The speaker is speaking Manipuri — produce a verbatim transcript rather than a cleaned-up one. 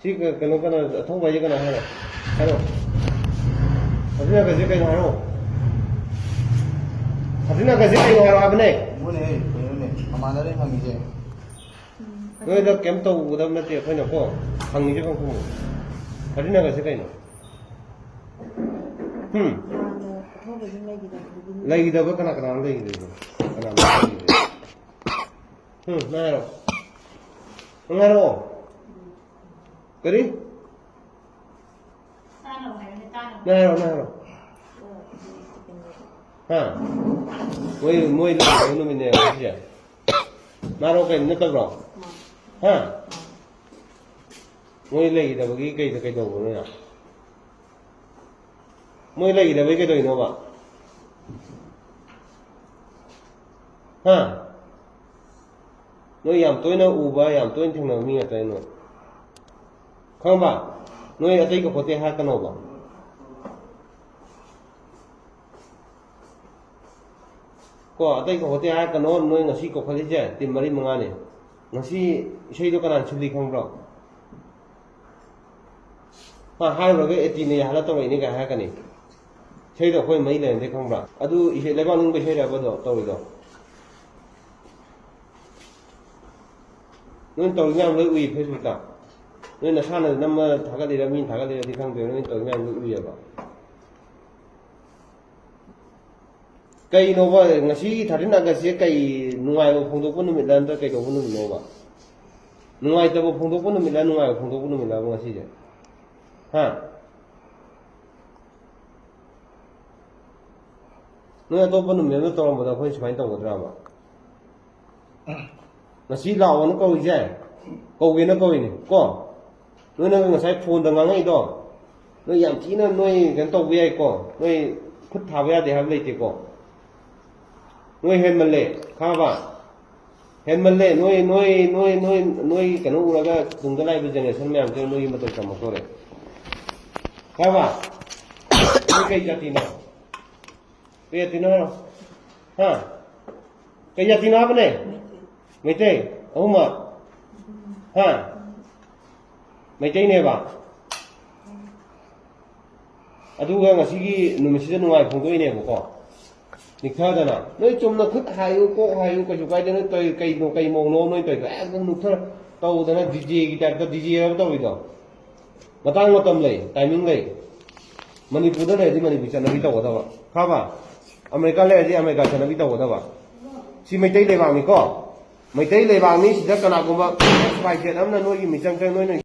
ꯁꯤ ꯀ-, ꯀꯩꯅꯣ, ꯀꯅꯥ, ꯑꯊꯧꯕ ꯍꯥꯏꯁꯦ ꯀꯅꯥ ꯍꯥꯏꯅꯣ? ꯍꯥꯏꯔꯣ꯫ ꯊꯥꯔꯇꯤꯟ ꯑꯥꯒꯁꯁꯦ ꯀꯩꯅꯣ ꯍꯥꯏꯔꯣ꯫ ꯊꯥꯔꯇꯤꯟ ꯑꯥꯒꯁꯁꯦ ꯀꯩꯅꯣ ꯍꯥꯏꯔꯣ ꯍꯥꯏꯕꯅꯦ꯫ ꯃꯣꯏꯅꯦ, ꯀꯩꯅꯣꯅꯦ, ꯃꯃꯥꯟꯅꯕꯅꯦ ꯍꯪꯉꯤꯁꯦ꯫ ꯅꯣꯏꯗ ꯀꯩꯝ ꯇꯧꯒꯗꯕ ꯅꯠꯇꯦ ꯑꯩꯈꯣꯏꯅꯀꯣ꯫ ꯍꯪꯉꯤꯁꯦ ꯈꯪ ꯈꯨꯝꯃꯨ꯫ ꯊꯥꯔꯇꯤꯟ ꯑꯥꯒꯁꯁꯦ ꯀꯩꯅꯣ? ꯍꯨꯝ? ꯂꯩꯒꯤꯗꯕ ꯀꯅꯥ ꯀꯅꯥꯅꯣ ꯂꯩꯒꯤꯗꯣꯏꯅꯣ? ꯀꯅꯥꯅꯣ ꯂꯩꯒꯤꯗꯣꯏꯅꯣ? ꯍꯨꯝ, ꯅꯪ ꯍꯥꯏꯔꯣ꯫ ꯅꯪ ꯍꯥꯏꯔꯛꯑꯣ꯫ ꯀꯔꯤ? ꯅꯪ ꯍꯥꯏꯔꯣ, ꯅꯪ ꯍꯥꯏꯔꯣ꯫ ꯍꯥ? ꯃꯣꯏ, ꯃꯣꯏ ꯂꯩꯒꯤꯗꯕ ꯅꯨꯃꯤꯠꯅꯦꯕ ꯉꯁꯤꯁꯦ꯫ ꯃꯥꯔꯣ ꯀꯩꯅꯣ ꯅꯠꯇꯕ꯭ꯔꯣ? ꯍꯥ? ꯃꯣꯏ ꯂꯩꯒꯤꯗꯕꯒꯤ ꯀꯩꯗ, ꯀꯩꯗꯧꯕꯅꯣ ꯌꯥ? ꯃꯣꯏ ꯂꯩꯒꯤꯗꯕꯩ ꯀꯩꯗꯧꯔꯤꯅꯣꯕ? ꯍꯥ? ꯅꯣꯏ ꯌꯥꯝ ꯇꯣꯏꯅ ꯎꯕ, ꯌꯥꯝ ꯇꯣꯏꯅ ꯊꯦꯡꯅꯕ ꯃꯤ ꯉꯥꯛꯇꯅꯤ ꯅꯣꯏ꯫ ꯈꯪꯉꯕ? ꯅꯣꯏ ꯑꯇꯩ ꯀꯧꯈꯠꯇꯦ ꯍꯥꯏꯔꯛꯀꯅꯣꯕ꯫ ꯀꯣ, ꯑꯇꯩ ꯀꯧꯈꯠꯇꯦ ꯍꯥꯏꯔꯛꯀꯅꯣ, ꯅꯣꯏ ꯉꯁꯤ ꯀꯧꯈꯠꯂꯤꯁꯦ ꯇꯤꯝ ꯃꯔꯤ ꯃꯉꯥꯅꯤ꯫ ꯉꯁꯤ ꯏꯁꯩꯗꯣ ꯀꯅꯥꯅ ꯁꯤꯜꯂꯤ ꯈꯪꯕ꯭ꯔꯣ? ꯍꯥ, ꯍꯥꯏꯔꯨꯔꯒ ꯑꯦꯇꯤꯅ ꯌꯥꯍꯜꯂ ꯇꯧꯔꯛꯏꯅꯦ ꯀꯥꯏ ꯍꯥꯏꯔꯛꯀꯅꯤ꯫ ꯏꯁꯩꯗꯣ ꯑꯩꯈꯣꯏ ꯃꯔꯤ ꯂꯩꯅꯗꯦ ꯈꯪꯕ꯭ꯔꯥ? ꯑꯗꯨ ꯏꯁꯩ ꯂꯩꯕꯥꯛ ꯅꯤꯡꯕ ꯏꯁꯩꯔꯕ ꯑꯗꯣ ꯇꯧꯔꯤꯗꯣ? ꯅꯣꯏꯅ ꯇꯧꯔꯤ ꯃꯌꯥꯝ ꯂꯣꯏ ꯎꯏ Facebookꯇ꯫ ꯅꯣꯏ ꯅꯁꯥꯅ ꯅꯝꯃ ꯊꯥꯒꯠꯂꯤꯔ ꯃꯤꯅ ꯊꯥꯒꯠꯂꯤꯔꯗꯤ ꯈꯪꯗꯦ, ꯅꯣꯏꯅ ꯇꯧꯔꯤ ꯃꯌꯥꯝ ꯂꯣꯏ ꯎꯏꯌꯦꯕ꯫ ꯀꯩꯅꯣꯕ, ꯉꯁꯤꯒꯤ ꯊꯥꯔꯇꯤꯟ ꯑꯥꯒꯁꯁꯦ ꯀꯩ ꯅꯨꯡꯉꯥꯏꯕ ꯐꯣꯡꯗꯣꯛꯄ ꯅꯨꯃꯤꯠꯂ ꯅꯠꯇ꯭ꯔ ꯀꯩꯗꯧꯕ ꯅꯨꯃꯤꯠꯅꯣꯕ? ꯅꯨꯡꯉꯥꯏꯇꯕ ꯐꯣꯡꯗꯣꯛꯄ ꯅꯨꯃꯤꯠꯂ, ꯅꯨꯡꯉꯥꯏꯕ ꯐꯣꯡꯗꯣꯛꯄ ꯅꯨꯃꯤꯠꯂꯕ ꯉꯁꯤꯁꯦ? ꯍꯥ? ꯅꯣꯏ ꯑꯇꯣꯞꯄ ꯅꯨꯃꯤꯠ ꯑꯃꯗ ꯇꯧꯔꯝꯕꯗ ꯑꯩꯈꯣꯏ ꯁꯨꯃꯥꯏꯅ ꯇꯧꯒꯗ꯭ꯔꯕ? ꯉꯁꯤ ꯂꯥꯛꯑꯣꯅ ꯀꯧꯔꯤꯁꯦ, ꯀꯧꯒꯦꯅ ꯀꯧꯔꯤꯅꯦ ꯀꯣ꯫ ꯅꯣꯏꯅ ꯉꯁꯥꯏ ꯐꯣꯟꯗ ꯉꯥꯡꯉꯛꯏꯗꯣ, ꯅꯣꯏ ꯌꯥꯝ ꯊꯤꯅ ꯅꯣꯏ ꯀꯩꯅꯣ ꯇꯧꯕ ꯌꯥꯏꯀꯣ, ꯅꯣꯏ ꯈꯨꯠ ꯊꯥꯕ ꯌꯥꯗꯦ ꯍꯥꯏꯕ ꯂꯩꯇꯦꯀꯣ꯫ ꯅꯣꯏ ꯍꯦꯟꯃꯜꯂꯦ, ꯈꯪꯉꯕ? ꯍꯦꯟꯃꯜꯂꯦ꯫ ꯅꯣꯏ, ꯅꯣꯏ, ꯅꯣꯏ, ꯅꯣꯏ, ꯅꯣꯏ ꯀꯩꯅꯣ ꯎꯔꯒ ꯇꯨꯡꯗ ꯂꯥꯛꯏꯕ generation ꯃꯌꯥꯝꯁꯦ ꯅꯣꯏꯒꯤ ꯃꯇꯧ ꯇꯝꯃꯛꯇꯣꯔꯦ꯫ ꯈꯪꯉꯕ? ꯅꯣꯏ ꯀꯩ ꯖꯥꯇꯤꯅꯣ? ꯀꯩ ꯖꯥꯇꯤꯅꯣ ꯍꯥꯏꯔꯣ? ꯍꯥ? ꯀꯩ ꯖꯥꯇꯤꯅꯣ ꯍꯥꯏꯕꯅꯦ? ꯃꯩꯇꯩ꯫ ꯑꯍꯨꯝꯃꯛ? ꯍꯥ? ꯃꯩꯇꯩꯅꯦꯕ꯫ ꯑꯗꯨꯒ ꯉꯁꯤꯒꯤ ꯅꯨꯃꯤꯠꯁꯤꯗ ꯅꯨꯡꯉꯥꯏ ꯐꯣꯡꯗꯣꯛꯏꯅꯦꯕꯀꯣ꯫ ꯅꯤꯛꯊꯗꯅ ꯅꯣꯏ ꯆꯨꯝꯅ ꯈꯨꯠ ꯍꯥꯏꯌꯨ, ꯀꯣꯛ ꯍꯥꯏꯌꯨ, ꯀꯩꯁꯨ ꯀꯥꯏꯗꯦ꯫ ꯅꯣꯏ ꯇꯧꯔꯤ ꯀꯩꯅꯣ, ꯀꯩ ꯃꯑꯣꯡꯅꯣ ꯅꯣꯏ ꯇꯧꯔꯤꯗꯣ? ꯑꯦ, ꯑꯗꯨꯝ ꯅꯨꯛꯊꯔ ꯇꯧꯗꯅ ꯗꯤꯖꯦꯒꯤ ꯇꯥꯏꯞꯇ, ꯗꯤꯖꯦ ꯍꯥꯏꯕ ꯇꯧꯔꯤꯗꯣ꯫ ꯃꯇꯥꯡ ꯃꯇꯝ ꯂꯩ, ꯇꯥꯏꯃꯤꯡ ꯂꯩ꯫ ꯃꯅꯤꯄꯨꯔꯗ ꯂꯩꯔꯗꯤ ꯃꯅꯤꯄꯨꯔ ꯆꯠꯅꯕꯤ ꯇꯧꯒꯗꯕ, ꯈꯪꯉꯕ? ꯑꯃꯦꯔꯤꯀꯥ ꯂꯩꯔꯗꯤ ꯑꯃꯦꯔꯤꯀꯥ ꯆꯠꯅꯕꯤ ꯇꯧꯒꯗꯕ꯫ ꯁꯤ ꯃꯩꯇꯩ ꯂꯩꯕꯥꯛꯅꯤꯀꯣ꯫ ꯃꯩꯇꯩ ꯂꯩꯕꯥꯛꯅꯤ꯫ ꯁꯤꯗ ꯀꯅꯥꯒꯨꯝꯕ ꯑꯦꯛꯁ ꯋꯥꯏ ꯖꯦꯠ ꯑꯃꯅ ꯅꯣꯏꯒꯤ ꯃꯤꯆꯪ ꯆꯪ, ꯅꯣꯏꯅ